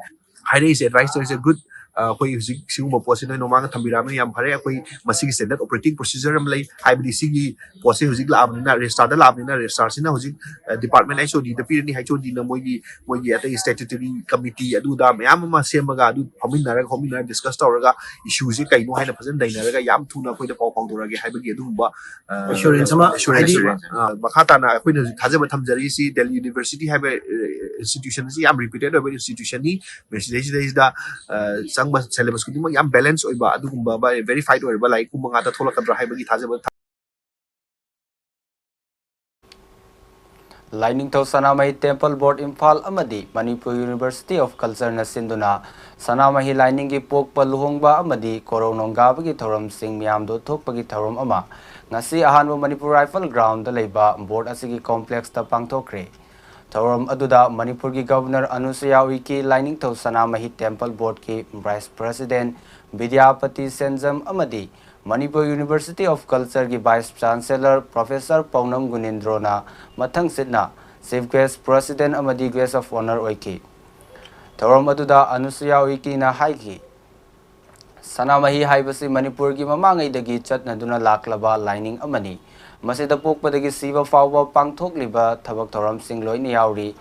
ꯍꯥꯏꯔꯛꯏꯁꯦ, advice ꯇꯧꯔꯤꯁꯦ good, ꯑꯩꯈꯣꯏ ꯍꯧꯖꯤꯛ ꯁꯤꯒꯨꯝꯕ ꯄꯣꯠꯁꯤ ꯅꯣꯏ ꯃꯃꯥꯡꯗ ꯊꯝꯕꯤꯔꯛꯑꯕꯅꯤꯅ ꯌꯥꯝ ꯐꯔꯦ꯫ ꯑꯩꯈꯣꯏ ꯃꯁꯤꯒꯤ standard operating procedure ꯑꯃ ꯂꯩ, ꯍꯥꯏꯕꯗꯤ ꯁꯤꯒꯤ ꯄꯣꯠꯁꯤ ꯍꯧꯖꯤꯛ ꯂꯥꯛꯑꯕꯅꯤꯅ, ꯔꯦꯖꯤꯁꯇ꯭ꯔꯥꯔꯗ ꯂꯥꯛꯑꯕꯅꯤꯅ, ꯔꯦꯖꯤꯁꯇ꯭ꯔꯥꯔꯁꯤꯅ ꯍꯧꯖꯤꯛ ꯗꯤꯄꯥꯔꯠꯃꯦꯟ ꯑꯩꯆ ꯑꯣ ꯗꯤꯗ ꯄꯤꯔꯅꯤ꯫ ꯑꯩꯆ ꯑꯣ ꯗꯤꯅ ꯃꯣꯏꯒꯤ ꯃꯣꯏꯒꯤ ꯑꯇꯩ statutory committee ꯑꯗꯨꯗ ꯃꯌꯥꯝ ꯑꯃ ꯁꯦꯝꯃꯒ, ꯑꯗꯨ ꯐꯝꯃꯤꯟꯅꯔꯒ ꯈꯣꯠꯃꯤꯟꯅꯔꯒ ꯗꯤꯁꯀꯁ ꯇꯧꯔꯒ ꯏꯁꯨꯁꯦ ꯀꯩꯅꯣ ꯍꯥꯏꯅ ꯐꯖꯅ ꯅꯩꯅꯔꯒ ꯌꯥꯝ ꯊꯨꯅ ꯑꯩꯈꯣꯏꯗ ꯄꯥꯎ ꯐꯥꯎꯗꯣꯔꯛꯑꯒꯦ ꯍꯥꯏꯕꯒꯤ ꯑꯗꯨꯒꯨꯝꯕ ꯑ, Assurance ꯑꯃ, assurance ꯍꯥꯏꯗꯤ ꯑꯃ꯫ ꯑ, ꯃꯈꯥ ꯇꯥꯅ ꯑꯩꯈꯣꯏꯅ ꯍꯧꯖꯤꯛ ꯊꯥꯖꯕ ꯊꯝꯖꯔꯤꯁꯤ ꯗꯦꯜꯂꯤ ꯌꯨꯅꯤꯚꯔꯁꯤꯇꯤ ꯍꯥꯏꯕ ꯏꯟꯁꯇꯤꯇ꯭ꯌꯨꯁꯟꯁꯤ ꯌꯥꯝ reputed ꯑꯣꯏꯕ ꯏꯟꯁꯇꯤꯇ꯭ꯌꯨꯁꯟꯅꯤ꯫ ꯃꯁꯤꯗꯩꯁꯤꯗꯩꯁꯤꯗ ꯑ, ꯆꯪꯕ ꯁꯦꯂꯦꯕꯁ ꯈꯨꯗꯤꯡꯃꯛ ꯌꯥꯝ ꯕꯦꯂꯦꯟꯁ ꯑꯣꯏꯕ, ꯑꯗꯨꯒꯨꯝꯕ ꯚꯦꯔꯤꯐꯥꯏꯠ ꯑꯣꯏꯔꯕ ꯂꯥꯏꯔꯤꯛ ꯀꯨꯝꯕ ꯉꯥꯛꯇ ꯊꯣꯛꯂꯛꯀꯗ꯭ꯔꯥ ꯍꯥꯏꯕꯒꯤ ꯊꯥꯖꯕ ꯊꯝ- ꯂꯥꯏꯅꯤꯡꯊꯧ ꯁꯅꯥꯃꯍꯤ ꯇꯦꯝꯄꯜ ꯕꯣꯔꯗ ꯏꯝꯐꯥꯜ ꯑꯃꯗꯤ ꯃꯅꯤꯄꯨꯔ ꯌꯨꯅꯤꯚꯔꯁꯤꯇꯤ ꯑꯣꯐ ꯀꯜꯆꯔꯅ ꯁꯤꯟꯗꯨꯅ ꯁꯅꯥꯃꯍꯤ ꯂꯥꯏꯅꯤꯡꯒꯤ ꯄꯣꯛꯄ, ꯂꯨꯍꯣꯡꯕ ꯑꯃꯗꯤ ꯀꯣꯔꯧ ꯅꯣꯡꯒꯥꯕꯒꯤ ꯊꯧꯔꯝꯁꯤꯡ ꯃꯤꯌꯥꯝꯗ ꯎꯠꯊꯣꯛꯄꯒꯤ ꯊꯧꯔꯝ ꯑꯃ ꯉꯁꯤ ꯑꯍꯥꯟꯕ ꯃꯅꯤꯄꯨꯔ ꯔꯥꯏꯐꯜ ꯒ꯭ꯔꯥꯎꯟꯗ ꯂꯩꯕ ꯕꯣꯔꯗ ꯑꯁꯤꯒꯤ ꯀꯣꯝꯄ꯭ꯂꯦꯛꯁꯇ ꯄꯥꯡꯊꯣꯛꯈ꯭ꯔꯦ꯫ ꯊꯧꯔꯝ ꯑꯗꯨꯗ ꯃꯅꯤꯄꯨꯔꯒꯤ ꯒꯕꯔꯅꯔ ꯑꯅꯨꯁꯨꯌꯥ ꯎꯏꯀꯤ, ꯂꯥꯏꯅꯤꯡꯊꯧ ꯁꯅꯥꯃꯍꯤ ꯇꯦꯝꯄꯜ ꯕꯣꯔꯗꯀꯤ ꯚꯥꯏꯁ ꯄ꯭ꯔꯦꯁꯤꯗꯦꯟꯠ ꯕꯤꯗ꯭ꯌꯥꯄꯇꯤ ꯁꯦꯟꯖꯝ ꯑꯃꯗꯤ ꯃꯅꯤꯄꯨꯔ ꯌꯨꯅꯤꯚꯔꯁꯤꯇꯤ ꯑꯣꯐ ꯀꯜꯆꯔꯒꯤ ꯚꯥꯏꯁ ꯆꯥꯟꯁꯦꯂꯔ ꯄ꯭ꯔꯣꯐꯦꯁꯔ ꯄꯥꯎꯅꯝ ꯒꯨꯅꯦꯟꯗ꯭ꯔꯣꯅ ꯃꯊꯪꯁꯤꯠꯅ ꯆꯤꯐ ꯒꯦꯁ꯭ꯠ, ꯄ꯭ꯔꯦꯁꯤꯗꯦꯟꯠ ꯑꯃꯗꯤ ꯒꯦꯁ꯭ꯠ ꯑꯣꯐ ꯑꯣꯅꯔ ꯑꯣꯏꯈꯤ꯫ ꯊꯧꯔꯝ ꯑꯗꯨꯗ ꯑꯅꯨꯁꯨꯌꯥ ꯎꯏꯀꯤꯅ ꯍꯥꯏꯈꯤ, ꯁꯅꯥꯃꯍꯤ ꯍꯥꯏꯕꯁꯤ ꯃꯅꯤꯄꯨꯔꯒꯤ ꯃꯃꯥꯡꯉꯩꯗꯒꯤ ꯆꯠꯅꯗꯨꯅ ꯂꯥꯛꯂꯕ ꯂꯥꯏꯅꯤꯡ ꯑꯃꯅꯤ꯫ ꯃꯁꯤꯗ ꯄꯣꯛꯄꯗꯒꯤ ꯁꯤꯕ ꯐꯥꯎꯕ ꯄꯥꯡꯊꯣꯛꯂꯤꯕ ꯊꯕꯛ ꯊꯧꯔꯝꯁꯤꯡ ꯂꯣꯏꯅ ꯌꯥꯎꯔꯤ꯫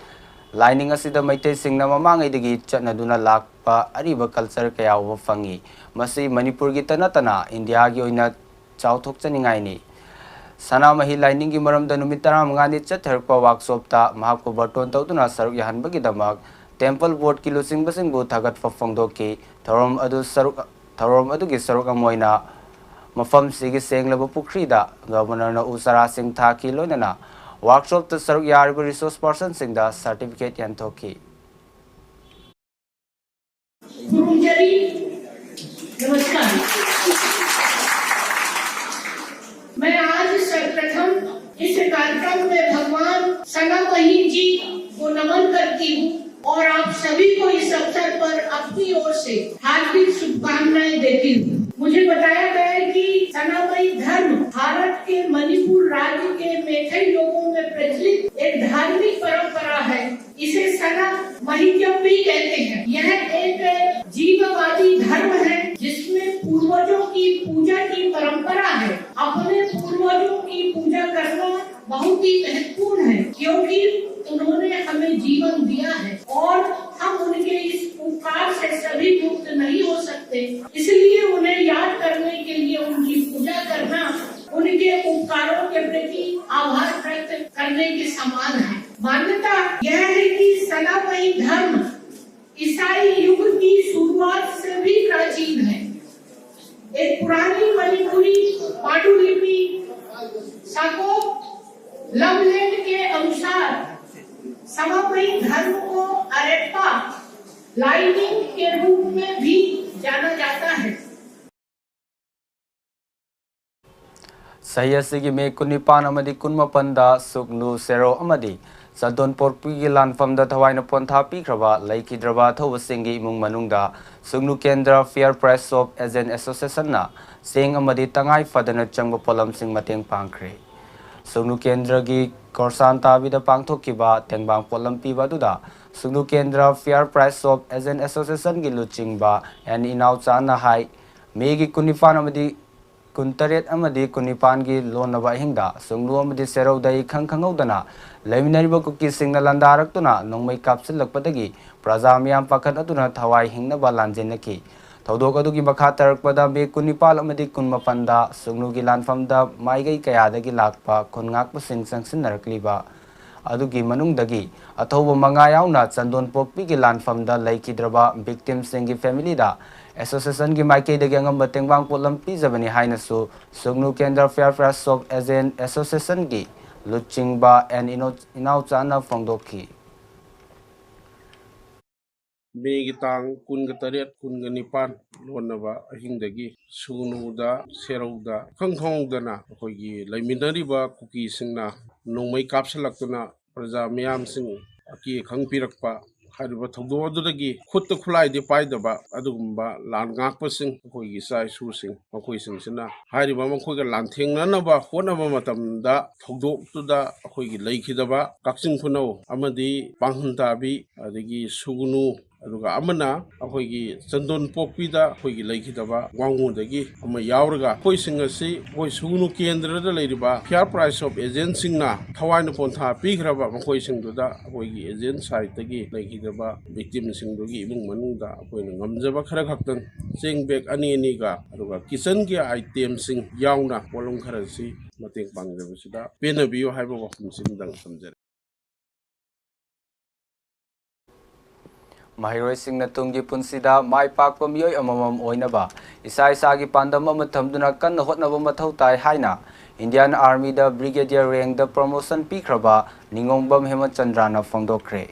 ꯂꯥꯏꯅꯤꯡ ꯑꯁꯤꯗ ꯃꯩꯇꯩꯁꯤꯡꯅ ꯃꯃꯥꯡꯉꯩꯗꯒꯤ ꯆꯠꯅꯗꯨꯅ ꯂꯥꯛꯄ ꯑꯔꯤꯕ ꯀꯜꯆꯔ ꯀꯌꯥ ꯎꯕ ꯐꯪꯉꯤ꯫ ꯃꯁꯤ ꯃꯅꯤꯄꯨꯔꯒꯤꯇ ꯅꯠꯇꯅ ꯏꯟꯗꯤꯌꯥꯒꯤ ꯑꯣꯏꯅ ꯆꯥꯎꯊꯣꯛꯆꯅꯤꯡꯉꯥꯏꯅꯤ꯫ ꯁꯅꯥꯃꯍꯤ ꯂꯥꯏꯅꯤꯡꯒꯤ ꯃꯔꯝꯗ ꯅꯨꯃꯤꯠ ꯇꯔꯥꯃꯉꯥꯅꯤ ꯆꯠꯊꯔꯛꯄ ꯋꯥꯔꯛꯁꯣꯞꯇ ꯃꯍꯥꯛꯄꯨ ꯕꯥꯔꯇꯣꯟ ꯇꯧꯗꯨꯅ ꯁꯔꯨꯛ ꯌꯥꯍꯟꯕꯒꯤꯗꯃꯛ ꯇꯦꯝꯄꯜ ꯕꯣꯔꯗꯀꯤ ꯂꯨꯆꯤꯡꯕꯁꯤꯡꯕꯨ ꯊꯥꯒꯠꯄ ꯐꯣꯡꯗꯣꯛꯈꯤ꯫ ꯊꯧꯔꯝ ꯑꯗꯨ ꯁꯔꯨꯛ, ꯊꯧꯔꯝ ꯑꯗꯨꯒꯤ ꯁꯔꯨꯛ ꯑꯃ ꯑꯣꯏꯅ ꯃꯐꯝꯁꯤꯒꯤ ꯁꯦꯡꯂꯕ ꯄꯨꯈ꯭ꯔꯤꯗ ꯒꯕꯔꯅꯔꯅ ꯎ ꯆꯥꯔꯥꯁꯤꯡ ꯊꯥꯈꯤ, ꯂꯣꯏꯅꯅ ꯋꯥꯔꯛꯁꯣꯞꯇ ꯁꯔꯨꯛ ꯌꯥꯔꯤꯕ ꯔꯤꯁꯣꯔꯁ ꯄꯥꯔꯁꯟꯁꯤꯡꯗ ꯁꯥꯔꯇꯤꯐꯤꯀꯦꯠ ꯌꯦꯟꯊꯣꯛꯈꯤ꯫ गुरुंजलि नमस्कार। मैं आज सर्वप्रथम इस कार्यक्रम में भगवान सनामही जी को नमन करती हूँ और आप सभी को इस अवसर पर अपनी ओर से हार्दिक शुभकामनाएं देती हूँ। मुझे बताया गया है कि सनातनी धर्म भारत के मणिपुर राज्य के मेथई लोगों में प्रचलित एक धार्मिक परंपरा है। इसे सना महित्यम भी कहते हैं। यह एक जीववादी महत्वपूर्ण है, क्योंकि उन्होंने हमें जीवन दिया है और हम उनके इस उपकार से सभी मुक्त नहीं हो सकते। इसलिए उन्हें याद करने के लिए उनकी पूजा करना उनके उपकारों के प्रति आभार व्यक्त करने के समान है। मान्यता यह है कि सनातनी धर्म ईसाई युग की शुरुआत से भी प्राचीन है। एक पुरानी मणिपुरी पांडुलिपि साको लमलेन के अनुसार समापही धर्म को अरेप्पा लाइनिंग के रूप में भी जाना जाता है। ꯆꯍꯤ ꯑꯁꯤꯒꯤ ꯃꯦ ꯀꯨꯟꯅꯤꯄꯥꯟ ꯑꯃꯗꯤ ꯀꯨꯟꯃꯥꯄꯟꯗ ꯁꯨꯒꯅꯨ, ꯁꯦꯔꯧ ꯑꯃꯗꯤ ꯆꯟꯗꯣꯟ ꯄꯣꯛꯄꯤꯒꯤ ꯂꯥꯟꯐꯝꯗ ꯊꯋꯥꯏꯅ ꯄꯣꯟꯊꯥ ꯄꯤꯈ꯭ꯔꯕ ꯂꯩꯈꯤꯗ꯭ꯔꯕ ꯑꯊꯧꯕꯁꯤꯡꯒꯤ ꯏꯃꯨꯡ ꯃꯅꯨꯡꯗ ꯁꯨꯒꯅꯨ ꯀꯦꯟꯗ꯭ꯔ ꯐꯤꯌꯔ ꯄ꯭ꯔꯥꯏꯁ ꯁꯣꯞ ꯑꯦꯖꯦꯟ ꯑꯦꯁꯣꯁꯤꯌꯦꯁꯟꯅ ꯆꯦꯡ ꯑꯃꯗꯤ ꯇꯉꯥꯏ ꯐꯗꯅ ꯆꯪꯕ ꯄꯣꯠꯂꯝꯁꯤꯡ ꯃꯇꯦꯡ ꯄꯥꯡꯈ꯭ꯔꯦ꯫ ꯁꯨꯒꯅꯨ ꯀꯦꯟꯗ꯭ꯔꯒꯤ ꯀꯣꯔꯁꯥꯟ ꯇꯥꯕꯤꯗ ꯄꯥꯡꯊꯣꯛꯈꯤꯕ ꯇꯦꯡꯕꯥꯡ ꯄꯣꯠꯂꯝ ꯄꯤꯕ ꯑꯗꯨꯗ ꯁꯨꯒꯅꯨ ꯀꯦꯟꯗ꯭ꯔ ꯐꯤꯌꯔ ꯄ꯭ꯔꯥꯏꯁ ꯁꯣꯞ ꯑꯦꯖꯦꯟ ꯑꯦꯁꯣꯁꯤꯌꯦꯁꯟꯒꯤ ꯂꯨꯆꯤꯡꯕ ꯑꯦꯟ ꯏꯅꯥꯎꯆꯥꯅ ꯍꯥꯏ, ꯃꯦꯒꯤ ꯀꯨꯟꯅꯤꯄꯥꯟ ꯑꯃꯗꯤ ꯀꯨꯟꯇꯔꯦꯠ ꯑꯃꯗꯤ ꯀꯨꯟꯅꯤꯄꯥꯟꯒꯤ ꯂꯣꯟꯅꯕ ꯑꯍꯤꯡꯗ ꯁꯨꯒꯅꯨ ꯑꯃꯗꯤ ꯁꯦꯔꯧꯗ ꯏꯈꯪ ꯈꯪꯍꯧꯗꯅ ꯂꯩꯃꯤꯟꯅꯔꯤꯕ ꯀꯨꯀꯤꯁꯤꯡꯅ ꯂꯥꯟꯗꯥꯔꯛꯇꯨꯅ ꯅꯣꯡꯃꯩ ꯀꯥꯞꯁꯤꯜꯂꯛꯄꯗꯒꯤ ꯄ꯭ꯔꯖꯥ ꯃꯤꯌꯥꯝ ꯄꯥꯈꯠ ꯑꯗꯨꯅ ꯊꯋꯥꯏ ꯍꯤꯡꯅꯕ ꯂꯥꯟꯖꯦꯟꯅꯈꯤ꯫ ꯊꯧꯗꯣꯛ ꯑꯗꯨꯒꯤ ꯃꯈꯥ ꯇꯥꯔꯛꯄꯗ ꯃꯦ ꯀꯨꯟꯅꯤꯄꯥꯟ ꯑꯃꯗꯤ ꯀꯨꯟꯃꯥꯄꯟꯗ ꯁꯨꯒꯅꯨꯒꯤ ꯂꯥꯟꯐꯝꯗ ꯃꯥꯏꯀꯩ ꯀꯌꯥꯗꯒꯤ ꯂꯥꯛꯄ ꯈꯨꯟ ꯉꯥꯛꯄꯁꯤꯡ ꯆꯪꯁꯤꯟꯅꯔꯛꯂꯤꯕ ꯑꯗꯨꯒꯤ ꯃꯅꯨꯡꯗꯒꯤ ꯑꯊꯧꯕ ꯃꯉꯥ ꯌꯥꯎꯅ ꯆꯟꯗꯣꯟ ꯄꯣꯛꯄꯤꯒꯤ ꯂꯥꯟꯐꯝꯗ ꯂꯩꯈꯤꯗ꯭ꯔꯕ ꯚꯤꯛꯇꯤꯝꯁꯤꯡꯒꯤ ꯐꯦꯃꯤꯂꯤꯗ ꯑꯦꯁꯣꯁꯤꯌꯦꯁꯟꯒꯤ ꯃꯥꯏꯀꯩꯗꯒꯤ ꯑꯉꯝꯕ ꯇꯦꯡꯕꯥꯡ ꯄꯣꯠꯂꯝ ꯄꯤꯖꯕꯅꯤ ꯍꯥꯏꯅꯁꯨ ꯁꯨꯒꯅꯨ ꯀꯦꯟꯗ꯭ꯔ ꯐꯤꯌꯔ ꯄ꯭ꯔꯥꯏꯁ ꯁꯣꯞ ꯑꯦꯖꯦꯟ ꯑꯦꯁꯣꯁꯤꯌꯦꯁꯟꯒꯤ ꯂꯨꯆꯤꯡꯕ ꯑꯦꯟ ꯏꯅꯣ-, ꯏꯅꯥꯎꯆꯥꯅ ꯐꯣꯡꯗꯣꯛꯈꯤ꯫ ꯃꯦꯒꯤ ꯇꯥꯡ ꯀꯨꯟꯒ ꯇꯔꯦꯠ, ꯀꯨꯟꯒ ꯅꯤꯄꯥꯟ ꯂꯣꯟꯅꯕ ꯑꯍꯤꯡꯗꯒꯤ ꯁꯨꯒꯅꯨꯗ, ꯁꯦꯔꯧꯗ ꯏꯈꯪ ꯈꯪꯍꯧꯗꯅ ꯑꯩꯈꯣꯏꯒꯤ ꯂꯩꯃꯤꯟꯅꯔꯤꯕ ꯀꯨꯀꯤꯁꯤꯡꯅ ꯅꯣꯡꯃꯩ ꯀꯥꯞꯁꯤꯜꯂꯛꯇꯨꯅ ꯄ꯭ꯔꯖꯥ ꯃꯤꯌꯥꯝꯁꯤꯡ ꯑꯀꯤ ꯑꯈꯪ ꯄꯤꯔꯛꯄ ꯍꯥꯏꯔꯤꯕ ꯊꯧꯗꯣꯛ ꯑꯗꯨꯗꯒꯤ ꯈꯨꯠꯇ ꯈꯨꯠꯂꯥꯏꯗꯤ ꯄꯥꯏꯗꯕ ꯑꯗꯨꯒꯨꯝꯕ ꯂꯥꯟ ꯉꯥꯛꯄꯁꯤꯡ, ꯑꯩꯈꯣꯏꯒꯤ ꯏꯆꯥ ꯏꯁꯨꯁꯤꯡ, ꯃꯈꯣꯏꯁꯤꯡꯁꯤꯅ ꯍꯥꯏꯔꯤꯕ ꯃꯈꯣꯏꯒ ꯂꯥꯟꯊꯦꯡꯅꯅꯕ ꯍꯣꯠꯅꯕ ꯃꯇꯝꯗ ꯊꯧꯗꯣꯛꯇꯨꯗ ꯑꯩꯈꯣꯏꯒꯤ ꯂꯩꯈꯤꯗꯕ ꯀꯛꯆꯤꯡ ꯈꯨꯅꯧ ꯑꯃꯗꯤ ꯄꯥꯡꯍꯟ ꯇꯥꯕꯤ, ꯑꯗꯒꯤ ꯁꯨꯒꯅꯨ, ꯑꯗꯨꯒ ꯑꯃꯅ ꯑꯩꯈꯣꯏꯒꯤ ꯆꯟꯗꯣꯟ ꯄꯣꯛꯄꯤꯗ ꯑꯩꯈꯣꯏꯒꯤ ꯂꯩꯈꯤꯗꯕ ꯋꯥꯉꯨꯗꯒꯤ ꯑꯃ ꯌꯥꯎꯔꯒ, ꯑꯩꯈꯣꯏꯁꯤꯡ ꯑꯁꯤ ꯑꯩꯈꯣꯏ ꯁꯨꯒꯅꯨ ꯀꯦꯟꯗ꯭ꯔꯗ ꯂꯩꯔꯤꯕ ꯐꯤꯌꯥꯔ ꯄ꯭ꯔꯥꯏꯁ ꯑꯣꯐ ꯑꯦꯖꯦꯟꯁꯤꯡꯅ ꯊꯋꯥꯏꯅ ꯄꯣꯟꯊꯥ ꯄꯤꯈ꯭ꯔꯕ ꯃꯈꯣꯏꯁꯤꯡꯗꯨꯗ ꯑꯩꯈꯣꯏꯒꯤ ꯑꯦꯖꯦꯟ ꯁꯥꯏꯠꯇꯒꯤ ꯂꯩꯈꯤꯗꯕ ꯚꯤꯛꯇꯤꯝꯁꯤꯡꯗꯨꯒꯤ ꯏꯃꯨꯡ ꯃꯅꯨꯡꯗ ꯑꯩꯈꯣꯏꯅ ꯉꯝꯖꯕ ꯈꯔ ꯈꯛꯇꯪ, ꯆꯦꯡ ꯕꯦꯒ ꯑꯅꯤ ꯑꯅꯤꯒ, ꯑꯗꯨꯒ ꯀꯤꯆꯟꯒꯤ ꯑꯥꯏꯇꯦꯝꯁꯤꯡ ꯌꯥꯎꯅ ꯄꯣꯠꯂꯝ ꯈꯔꯁꯤ ꯃꯇꯦꯡ ꯄꯥꯡꯖꯕꯁꯤꯗ ꯄꯦꯟꯅꯕꯤꯌꯨ ꯍꯥꯏꯕ ꯋꯥꯐꯝꯁꯤꯃꯗꯪ ꯊꯝꯖꯔꯤ꯫ ꯃꯍꯩꯔꯣꯏꯁꯤꯡꯅ ꯇꯨꯡꯒꯤ ꯄꯨꯟꯁꯤꯗ ꯃꯥꯏ ꯄꯥꯛꯄ ꯃꯤꯑꯣꯏ ꯑꯃꯃꯝ ꯑꯣꯏꯅꯕ ꯏꯁꯥ ꯏꯁꯥꯒꯤ ꯄꯥꯟꯗꯝ ꯑꯃ ꯊꯝꯗꯨꯅ ꯀꯟꯅ ꯍꯣꯠꯅꯕ ꯃꯊꯧ ꯇꯥꯏ ꯍꯥꯏꯅ Indian Armyꯗ Brigadier rankꯗ promotion ꯄꯤꯈ꯭ꯔꯕ ꯅꯤꯉꯣꯝꯕꯝ ꯍꯦꯃꯆꯟꯗ꯭ꯔꯅ ꯐꯣꯡꯗꯣꯛꯈ꯭ꯔꯦ꯫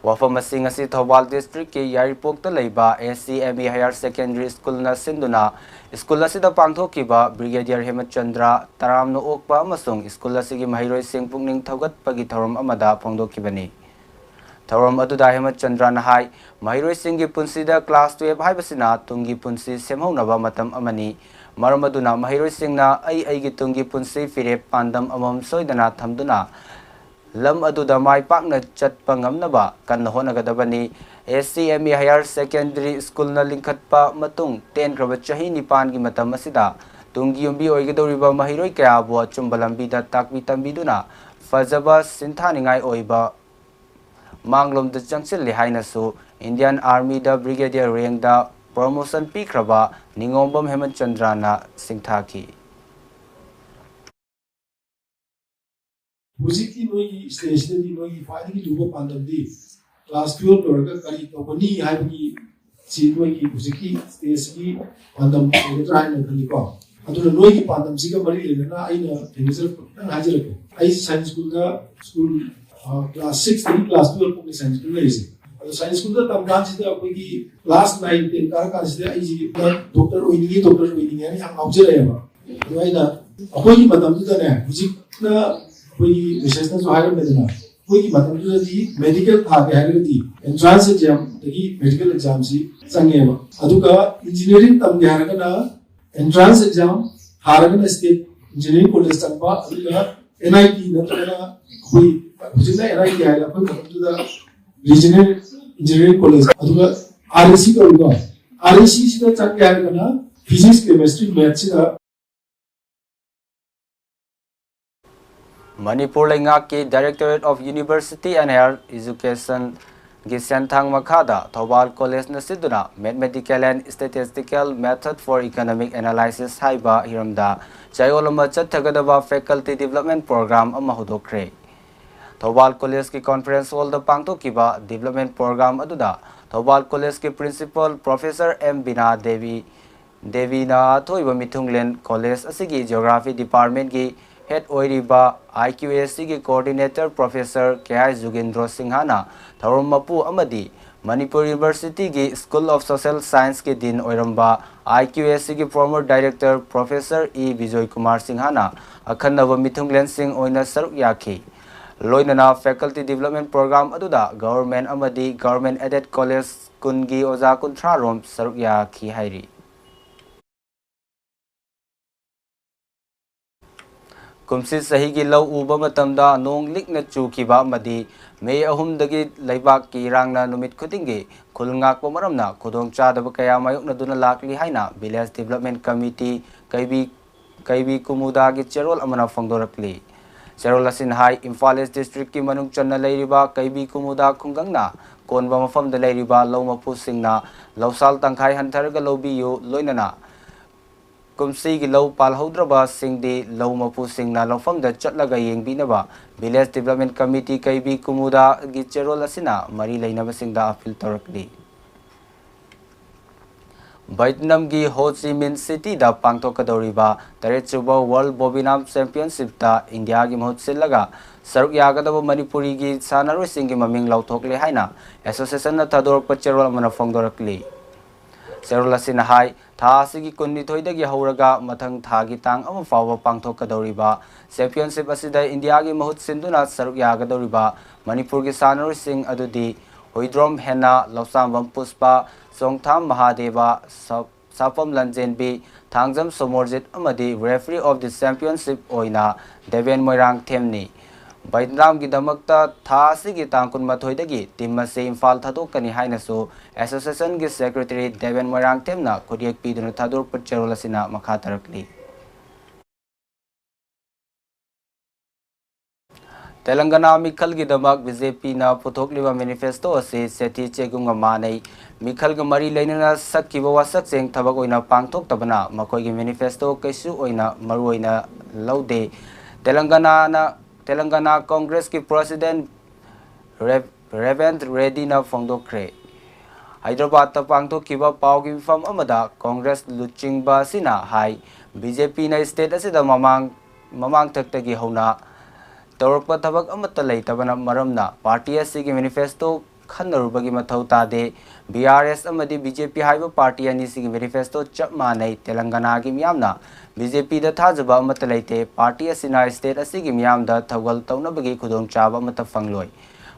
ꯋꯥꯐꯝ ꯑꯁꯤ ꯉꯁꯤ ꯊꯧꯕꯥꯜ districtꯀꯤ ꯌꯥꯏꯔꯤꯄꯣꯛꯇ ꯂꯩꯕ S C M E Higher Secondary Schoolꯅ ꯁꯤꯟꯗꯨꯅ school ꯑꯁꯤꯗ ꯄꯥꯡꯊꯣꯛꯈꯤꯕ Brigadier ꯍꯦꯃꯆꯟꯗ꯭ꯔ ꯇꯔꯥꯝꯅ ꯑꯣꯛꯄ ꯑꯃꯁꯨꯡ school ꯑꯁꯤꯒꯤ ꯃꯍꯩꯔꯣꯏꯁꯤꯡ ꯄꯨꯛꯅꯤꯡ ꯊꯧꯒꯠꯄꯒꯤ ꯊꯧꯔꯝ ꯑꯃꯗ ꯐꯣꯡꯗꯣꯛꯈꯤꯕꯅꯤ꯫ ꯊꯧꯔꯝ ꯑꯗꯨꯗ ꯍꯦꯃꯆꯟꯗ꯭ꯔꯅ ꯍꯥꯏ, ꯃꯍꯩꯔꯣꯏꯁꯤꯡꯒꯤ ꯄꯨꯟꯁꯤꯗ class twelve ꯍꯥꯏꯕꯁꯤꯅ ꯇꯨꯡꯒꯤ ꯄꯨꯟꯁꯤ ꯁꯦꯝꯍꯧꯅꯕ ꯃꯇꯝ ꯑꯃꯅꯤ꯫ ꯃꯔꯝ ꯑꯗꯨꯅ ꯃꯍꯩꯔꯣꯏꯁꯤꯡꯅ ꯑꯩ ꯑꯩꯒꯤ ꯇꯨꯡꯒꯤ ꯄꯨꯟꯁꯤ ꯐꯤꯔꯦꯞ ꯄꯥꯟꯗꯝ ꯑꯃꯃꯝ ꯁꯣꯏꯗꯅ ꯊꯝꯗꯨꯅ ꯂꯝ ꯑꯗꯨꯗ ꯃꯥꯏ ꯄꯥꯛꯅ ꯆꯠꯄ ꯉꯝꯅꯕ ꯀꯟꯅ ꯍꯣꯠꯅꯒꯗꯕꯅꯤ꯫ S C M E Higher Secondary Schoolꯅ ꯂꯤꯡꯈꯠꯄ ꯃꯇꯨꯡ ꯇꯦꯟꯈ꯭ꯔꯕ ꯆꯍꯤ ꯅꯤꯄꯥꯟꯒꯤ ꯃꯇꯝ ꯑꯁꯤꯗ ꯇꯨꯡꯒꯤ ꯌꯨꯝꯕꯤ ꯑꯣꯏꯒꯗꯧꯔꯤꯕ ꯃꯍꯩꯔꯣꯏ ꯀꯌꯥꯕꯨ ꯑꯆꯨꯝꯕ ꯂꯝꯕꯤꯗ ꯇꯥꯛꯄꯤ ꯇꯝꯕꯤꯗꯨꯅ ꯐꯖꯕ ꯁꯤꯟꯊꯥꯅꯤꯡꯉꯥꯏ ꯑꯣꯏꯕ ꯃꯥꯡꯂꯣꯝꯗ ꯆꯪꯁꯤꯜꯂꯤ ꯍꯥꯏꯅꯁꯨ Indian Armyꯗ Brigadier rankꯗ promotion ꯄꯤꯈ꯭ꯔꯕ ꯅꯤꯉꯣꯝꯕꯝ ꯍꯦꯃꯆꯟꯗ꯭ꯔꯅ ꯁꯤꯡꯊꯥꯈꯤ꯫ ꯍꯧꯖꯤꯛꯀꯤ ꯅꯣꯏꯒꯤ stageꯁꯤꯗꯗꯤ ꯅꯣꯏꯒꯤ ꯈ꯭ꯋꯥꯏꯗꯒꯤ ꯂꯨꯕ ꯄꯥꯟꯗꯝꯗꯤ class twelve ꯂꯣꯏꯔꯒ ꯀꯔꯤ ꯇꯧꯒꯅꯤ ꯍꯥꯏꯕꯒꯤ ꯁꯤ ꯅꯣꯏꯒꯤ ꯍꯧꯖꯤꯛꯀꯤ stageꯁꯤꯒꯤ ꯄꯥꯟꯗꯝ ꯑꯣꯏꯒꯗ꯭ꯔꯥ ꯍꯥꯏꯅ ꯈꯜꯂꯤꯀꯣ꯫ ꯑꯗꯨꯅ ꯅꯣꯏꯒꯤ ꯄꯥꯟꯗꯝꯁꯤꯒ ꯃꯔꯤ ꯂꯩꯅꯅ ꯑꯩꯅ ꯊꯦꯡꯅꯖꯔꯛꯄ ꯈꯤꯇꯪ ꯍꯥꯏꯖꯔꯛꯀꯦ꯫ ꯑꯩ science schoolꯗ school class sixꯇꯒꯤ class twelve ꯐꯥꯎꯒꯤ science school ꯂꯩꯔꯤꯁꯦ꯫ ꯑꯗꯣ science schoolꯗ ꯇꯝ ꯀꯥꯟꯁꯤꯗ ꯑꯩꯈꯣꯏꯒꯤ class nine ten ꯀꯥꯔ ꯀꯥꯟꯁꯤꯗ ꯑꯩꯁꯤ doctor ꯑꯣꯏꯅꯤꯡꯉꯤ, doctor ꯑꯣꯏꯅꯤꯡꯉꯤ ꯍꯥꯏꯅ ꯌꯥꯝ ꯉꯥꯎꯖꯔꯛꯑꯦꯕ꯫ ꯑꯗꯣ ꯑꯩꯅ ꯑꯩꯈꯣꯏꯒꯤ ꯃꯇꯝꯗꯨꯗꯅꯦ, ꯍꯧꯖꯤꯛꯅ ꯑꯩꯈꯣꯏꯒꯤ researchꯅꯁꯨ ꯍꯥꯏꯔꯝꯃꯦꯗꯅ, ꯑꯩꯈꯣꯏꯒꯤ ꯃꯇꯝꯗꯨꯗꯗꯤ medical ꯊꯥꯒꯦ ꯍꯥꯏꯔꯒꯗꯤ entrance examꯗꯒꯤ medical examꯁꯤ ꯆꯪꯉꯦꯕ꯫ ꯑꯗꯨꯒ engineering ꯇꯝꯒꯦ ꯍꯥꯏꯔꯒꯅ entrance exam ꯊꯥꯔꯒꯅ state engineering college ꯆꯪꯕ, ꯑꯗꯨꯒ N I T ꯅꯠꯇ꯭ꯔꯒꯅ ꯑꯩꯈꯣꯏ ꯍꯧꯖꯤꯛꯅ N I T ꯍꯥꯏꯔꯦ, ꯑꯩꯈꯣꯏ ꯃꯇꯝꯗꯨꯗ regional Engineering College, ꯑꯗꯨꯒ R A C ꯀꯧꯏꯀꯣ, R A C ꯁꯤꯗ ꯆꯪꯒꯦ ꯍꯥꯏꯔꯒꯅ Physics, Chemistry, Maths ꯁꯤꯗ꯫ ꯃꯅꯤꯄꯨꯔ ꯂꯩꯉꯥꯛꯀꯤ Directorate of University and Higher Educationꯒꯤ ꯁꯦꯟꯊꯥꯡ ꯃꯈꯥꯗ ꯊꯧꯕꯥꯜ Collegeꯅ ꯁꯤꯟꯗꯨꯅ Mathematical and Statistical Method for Economic Analysis ꯍꯥꯏꯕ ꯍꯤꯔꯝꯗ ꯆꯌꯣꯜ ꯑꯃ ꯆꯠꯊꯒꯗꯕ Faculty Development Program ꯑꯃ ꯍꯧꯗꯣꯛꯈ꯭ꯔꯦ꯫ ꯊꯧꯕꯥꯜ Collegeꯀꯤ Conference Hallꯗ ꯄꯥꯡꯊꯣꯛꯈꯤꯕ Development Program ꯑꯗꯨꯗ ꯊꯧꯕꯥꯜ Collegeꯀꯤ Principal Professor M ꯕꯤꯅꯥ ꯗꯦꯕꯤ, ꯗꯦꯕꯤꯅ ꯑꯊꯣꯏꯕ ꯃꯤꯊꯨꯡꯂꯦꯟ College ꯑꯁꯤꯒꯤ Geography Departmentꯀꯤ Head ꯑꯣꯏꯔꯤꯕ I Q A Cꯒꯤ Coordinator Professor K I ꯖꯨꯒꯦꯟꯗ꯭ꯔꯣ ꯁꯤꯡꯍꯅ ꯊꯧꯔꯝ ꯃꯄꯨ ꯑꯃꯗꯤ Manipur Universityꯒꯤ School of Social Scienceꯀꯤ Dean ꯑꯣꯏꯔꯝꯕ I Q A Cꯒꯤ former Director Professor E Bijoy Kumar ꯁꯤꯡꯍꯅ ꯑꯈꯟꯅꯕ ꯃꯤꯊꯨꯡꯂꯦꯟꯁꯤꯡ ꯑꯣꯏꯅ ꯁꯔꯨꯛ ꯌꯥꯈꯤ꯫ ꯂꯣꯏꯅꯅ Faculty Development Program ꯑꯗꯨꯗ Government ꯑꯃꯗꯤ Government Aided College ꯀꯨꯟꯒꯤ ꯑꯣꯖꯥ ꯀꯨꯟꯊ꯭ꯔꯥ ꯔꯣꯝ ꯁꯔꯨꯛ ꯌꯥꯈꯤ ꯍꯥꯏꯔꯤ꯫ ꯀꯨꯝꯁꯤ ꯆꯍꯤꯒꯤ ꯂꯧ ꯎꯕ ꯃꯇꯝꯗ ꯅꯣꯡ ꯂꯤꯛꯅ ꯆꯨꯈꯤꯕ ꯑꯃꯗꯤ ꯃꯦ ꯑꯍꯨꯝꯗꯒꯤ ꯂꯩꯕꯥꯛꯀꯤ ꯏꯔꯥꯡꯅ ꯅꯨꯃꯤꯠ ꯈꯨꯗꯤꯡꯒꯤ ꯈꯨꯜ ꯉꯥꯛꯄ ꯃꯔꯝꯅ ꯈꯨꯗꯣꯡꯆꯥꯗꯕ ꯀꯌꯥ ꯃꯥꯌꯣꯛꯅꯗꯨꯅ ꯂꯥꯛꯂꯤ ꯍꯥꯏꯅ Village Development Committee ꯀꯩꯕꯤ, ꯀꯩꯕꯤ ꯀꯨꯃꯨꯗꯥꯒꯤ ꯆꯦꯔꯣꯜ ꯑꯃꯅ ꯐꯣꯡꯗꯣꯔꯛꯂꯤ꯫ ꯆꯦꯔꯣꯜ ꯑꯁꯤꯅ ꯍꯥꯏ, ꯏꯝꯐꯥꯜ East Districtꯀꯤ ꯃꯅꯨꯡ ꯆꯟꯅ ꯂꯩꯔꯤꯕ ꯀꯩꯕꯤ ꯀꯨꯃꯨꯗꯥ ꯈꯨꯡꯒꯪꯅ ꯀꯣꯟꯕ ꯃꯐꯝꯗ ꯂꯩꯔꯤꯕ ꯂꯧ ꯃꯄꯨꯁꯤꯡꯅ ꯂꯧꯁꯥꯜ ꯇꯪꯈꯥꯏ ꯍꯟꯊꯔꯒ ꯂꯧꯕꯤꯌꯨ, ꯂꯣꯏꯅꯅ ꯀꯨꯝꯁꯤꯒꯤ ꯂꯧ ꯄꯥꯜꯍꯧꯗ꯭ꯔꯕꯁꯤꯡꯗꯤ ꯂꯧ ꯃꯄꯨꯁꯤꯡꯅ ꯂꯧꯐꯝꯗ ꯆꯠꯂꯒ ꯌꯦꯡꯕꯤꯅꯕ Village Development Committee ꯀꯩꯕꯤ ꯀꯨꯃꯨꯗꯥꯒꯤ ꯆꯦꯔꯣꯜ ꯑꯁꯤꯅ ꯃꯔꯤ ꯂꯩꯅꯕꯁꯤꯡꯗ appeal ꯇꯧꯔꯛꯂꯤ꯫ ꯚꯤꯌꯦꯠꯅꯥꯝꯒꯤ ꯍꯣ ꯆꯤ ꯃꯤꯟ ꯁꯤꯇꯤꯗ ꯄꯥꯡꯊꯣꯛꯀꯗꯧꯔꯤꯕ ꯇꯔꯦꯠꯁꯨꯕ World Bobinam Championshipꯇ ꯏꯟꯗꯤꯌꯥꯒꯤ ꯃꯍꯨꯠ ꯁꯤꯜꯂꯒ ꯁꯔꯨꯛ ꯌꯥꯒꯗꯕ ꯃꯅꯤꯄꯨꯔꯤꯒꯤ ꯁꯥꯟꯅꯔꯣꯏꯁꯤꯡꯒꯤ ꯃꯃꯤꯡ ꯂꯥꯎꯊꯣꯛꯂꯦ ꯍꯥꯏꯅ Associationꯅ ꯊꯥꯗꯣꯔꯛꯄ ꯆꯦꯔꯣꯜ ꯑꯃꯅ ꯐꯣꯡꯗꯣꯔꯛꯂꯤ꯫ ꯆꯦꯔꯣꯜ ꯑꯁꯤꯅ ꯍꯥꯏ, ꯊꯥ ꯑꯁꯤꯒꯤ ꯀꯨꯟꯅꯤꯊꯣꯏꯗꯒꯤ ꯍꯧꯔꯒ ꯃꯊꯪ ꯊꯥꯒꯤ ꯇꯥꯡ ꯑꯃ ꯐꯥꯎꯕ ꯄꯥꯡꯊꯣꯛꯀꯗꯧꯔꯤꯕ Championship ꯑꯁꯤꯗ ꯏꯟꯗꯤꯌꯥꯒꯤ ꯃꯍꯨꯠ ꯁꯤꯟꯗꯨꯅ ꯁꯔꯨꯛ ꯌꯥꯒꯗꯧꯔꯤꯕ ꯃꯅꯤꯄꯨꯔꯒꯤ ꯁꯥꯟꯅꯔꯣꯏꯁꯤꯡ ꯑꯗꯨꯗꯤ ꯍꯨꯏꯗ꯭ꯔꯣꯝ ꯍꯦꯟꯅ, ꯂꯧꯁꯥꯝꯕꯝ ꯄꯨꯁꯄꯥ, ꯆꯣꯡꯊꯥꯝ ꯃꯍꯥꯗꯦꯕ, ꯁ-, ꯁꯥꯄꯝ ꯂꯟꯖꯦꯟꯕꯤ, ꯊꯥꯡꯖꯝ ꯁꯣꯃꯣꯔꯖꯤꯠ ꯑꯃꯗꯤ Referee of the Championship ꯑꯣꯏꯅ ꯗꯦꯕꯦꯟ ꯃꯣꯏꯔꯥꯡꯊꯦꯝꯅꯤ꯫ ꯕꯩꯗꯥꯝꯒꯤꯗꯃꯛꯇ ꯊꯥ ꯑꯁꯤꯒꯤ ꯇꯥꯡ ꯀꯨꯟꯃꯥꯊꯣꯏꯗꯒꯤ team ꯑꯁꯤ ꯏꯝꯐꯥꯜ ꯊꯥꯗꯣꯛꯀꯅꯤ ꯍꯥꯏꯅꯁꯨ association ꯒꯤ secretary ꯗꯦꯕꯦꯟ ꯃꯣꯏꯔꯥꯡꯊꯦꯝꯅ ꯈꯨꯠꯌꯦꯛ ꯄꯤꯗꯨꯅ ꯊꯥꯗꯣꯔꯛꯄ ꯆꯦꯔꯣꯜ ꯑꯁꯤꯅ ꯃꯈꯥ ꯇꯥꯔꯛꯂꯤ꯫ ꯇꯦꯂꯪꯒꯅꯥ ꯃꯤꯈꯜꯒꯤꯗꯃꯛ BJP ꯅ ꯄꯨꯊꯣꯛꯂꯤꯕ manifesto ꯑꯁꯤ ꯆꯦꯊꯤ ꯆꯦꯒꯨꯝꯒ ꯃꯥꯟꯅꯩ꯫ ꯃꯤꯈꯜꯒ ꯃꯔꯤ ꯂꯩꯅꯅ ꯁꯛꯈꯤꯕ ꯋꯥꯁꯛꯁꯤꯡ ꯊꯕꯛ ꯑꯣꯏꯅ ꯄꯥꯡꯊꯣꯛꯇꯕꯅ ꯃꯈꯣꯏꯒꯤ manifesto ꯀꯩꯁꯨ ꯑꯣꯏꯅ ꯃꯔꯨ ꯑꯣꯏꯅ ꯂꯧꯗꯦ꯫ ꯇꯦꯂꯪꯒꯅꯥꯅ, ꯇꯦꯂꯪꯒꯅꯥ ꯀꯣꯡꯒ꯭ꯔꯦꯁꯀꯤ president ꯔꯦ-, ꯔꯦꯕꯦꯟ ꯔꯦꯗꯤꯅ ꯐꯣꯡꯗꯣꯛꯈ꯭ꯔꯦ꯫ ꯍꯥꯏꯗ꯭ꯔꯕꯥꯗꯇ ꯄꯥꯡꯊꯣꯛꯈꯤꯕ ꯄꯥꯎꯒꯤ ꯃꯤꯐꯝ ꯑꯃꯗ ꯀꯣꯡꯒ꯭ꯔꯦꯁ ꯂꯨꯆꯤꯡꯕ ꯑꯁꯤꯅ ꯍꯥꯏ, BJP ꯅ state ꯑꯁꯤꯗ ꯃꯃꯥꯡ, ꯃꯃꯥꯡꯊꯛꯇꯒꯤ ꯍꯧꯅ ꯇꯧꯔꯛꯄ ꯊꯕꯛ ꯑꯃꯠꯇ ꯂꯩꯇꯕꯅ ꯃꯔꯝꯅ party ꯑꯁꯤꯒꯤ manifesto ꯈꯟꯅꯔꯨꯕꯒꯤ ꯃꯊꯧ ꯇꯥꯗꯦ꯫ BRS ꯑꯃꯗꯤ BJP ꯍꯥꯏꯕ party ꯑꯅꯤꯁꯤꯒꯤ manifesto ꯆꯞ ꯃꯥꯟꯅꯩ꯫ ꯇꯦꯂꯪꯒꯅꯥꯒꯤ ꯃꯤꯌꯥꯝꯅ BJP ꯗ ꯊꯥꯖꯕ ꯑꯃꯠꯇ ꯂꯩꯇꯦ꯫ Party ꯑꯁꯤꯅ state ꯑꯁꯤꯒꯤ ꯃꯤꯌꯥꯝꯗ ꯊꯧꯒꯜ ꯇꯧꯅꯕꯒꯤ ꯈꯨꯗꯣꯡꯆꯥꯕ ꯑꯃꯠꯇ ꯐꯪꯂꯣꯏ꯫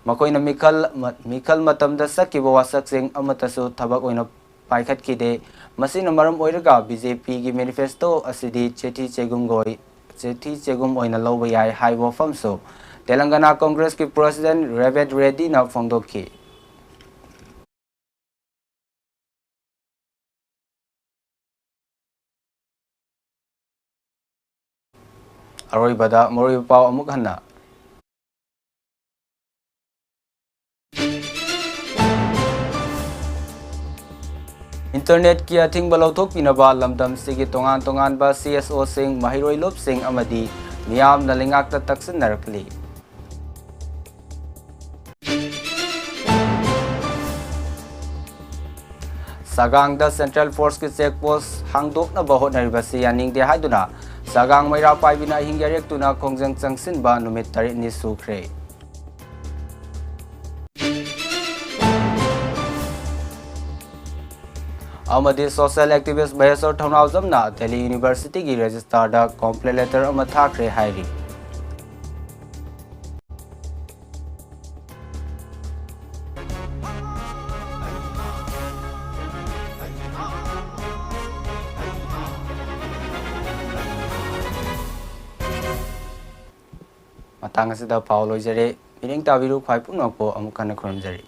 ꯃꯈꯣꯏꯅ ꯃꯤꯈꯜ, ꯃꯤꯈꯜ ꯃꯇꯝꯗ ꯁꯛꯈꯤꯕ ꯋꯥꯁꯛꯁꯤꯡ ꯑꯃꯠꯇꯁꯨ ꯊꯕꯛ ꯑꯣꯏꯅ ꯄꯥꯏꯈꯠꯈꯤꯗꯦ꯫ ꯃꯁꯤꯅ ꯃꯔꯝ ꯑꯣꯏꯔꯒ BJP ꯒꯤ manifesto ꯑꯁꯤꯗꯤ ꯆꯦꯊꯤ ꯆꯦꯒꯨꯝꯒ ꯑꯣꯏ-, ꯆꯦꯊꯤ ꯆꯦꯒꯨꯝ ꯑꯣꯏꯅ ꯂꯧꯕ ꯌꯥꯏ ꯍꯥꯏꯕ ꯋꯥꯐꯝꯁꯨ ꯇꯦꯂꯪꯒꯅꯥ ꯀꯣꯡꯒ꯭ꯔꯦꯁꯀꯤ president ꯔꯦꯕꯦꯟ ꯔꯦꯗꯤꯅ ꯐꯣꯡꯗꯣꯛꯈꯤ꯫ ꯑꯔꯣꯏꯕꯗ ꯃꯔꯨꯑꯣꯏꯕ ꯄꯥꯎ ꯑꯃꯨꯛ ꯍꯟꯅ꯫ Internet ꯀꯤ ꯑꯊꯤꯡꯕ ꯂꯧꯊꯣꯛꯄꯤꯅꯕ ꯂꯝꯗꯝꯁꯤꯒꯤ ꯇꯣꯉꯥꯟ ꯇꯣꯉꯥꯟꯕ CSO ꯁꯤꯡ, ꯃꯍꯩꯔꯣꯏ ꯂꯨꯞꯁꯤꯡ ꯑꯃꯗꯤ ꯃꯤꯌꯥꯝꯅ ꯂꯩꯉꯥꯛꯇ ꯇꯛꯁꯤꯟꯅꯔꯛꯂꯤ꯫ ꯁꯒꯥꯡꯗ Central Force ꯀꯤ check post ꯍꯥꯡꯗꯣꯛꯅꯕ ꯍꯣꯠꯅꯔꯤꯕꯁꯤ ꯌꯥꯅꯤꯡꯗꯦ ꯍꯥꯏꯗꯨꯅ ꯁꯒꯥꯡ ꯃꯩꯔꯥ ꯄꯥꯏꯕꯤꯅ ꯑꯍꯤꯡ ꯌꯥꯔꯦꯛꯇꯨꯅ ꯈꯣꯡꯖꯪ ꯆꯪꯁꯤꯟꯕ ꯅꯨꯃꯤꯠ ꯇꯔꯦꯠꯅꯤ ꯁꯨꯈ꯭ꯔꯦ꯫ ꯑꯃꯗꯤ social activist ꯃꯍꯦꯁꯣꯔ ꯊꯧꯅꯥꯎꯖꯝꯅ Delhi University ꯒꯤ registrar ꯗ complaint letter ꯑꯃ ꯊꯥꯈ꯭ꯔꯦ ꯍꯥꯏꯔꯤ꯫ ꯃꯇꯥꯡ ꯑꯁꯤꯗ ꯄꯥꯎ ꯂꯣꯏꯖꯔꯦ꯫ ꯃꯤꯠꯌꯦꯡ ꯇꯥꯕꯤꯔꯨ ꯈ꯭ꯋꯥꯏ ꯄꯨꯝꯅꯃꯛꯄꯨ ꯑꯃꯨꯛ ꯍꯟꯅ ꯈꯨꯔꯨꯝꯖꯔꯤ꯫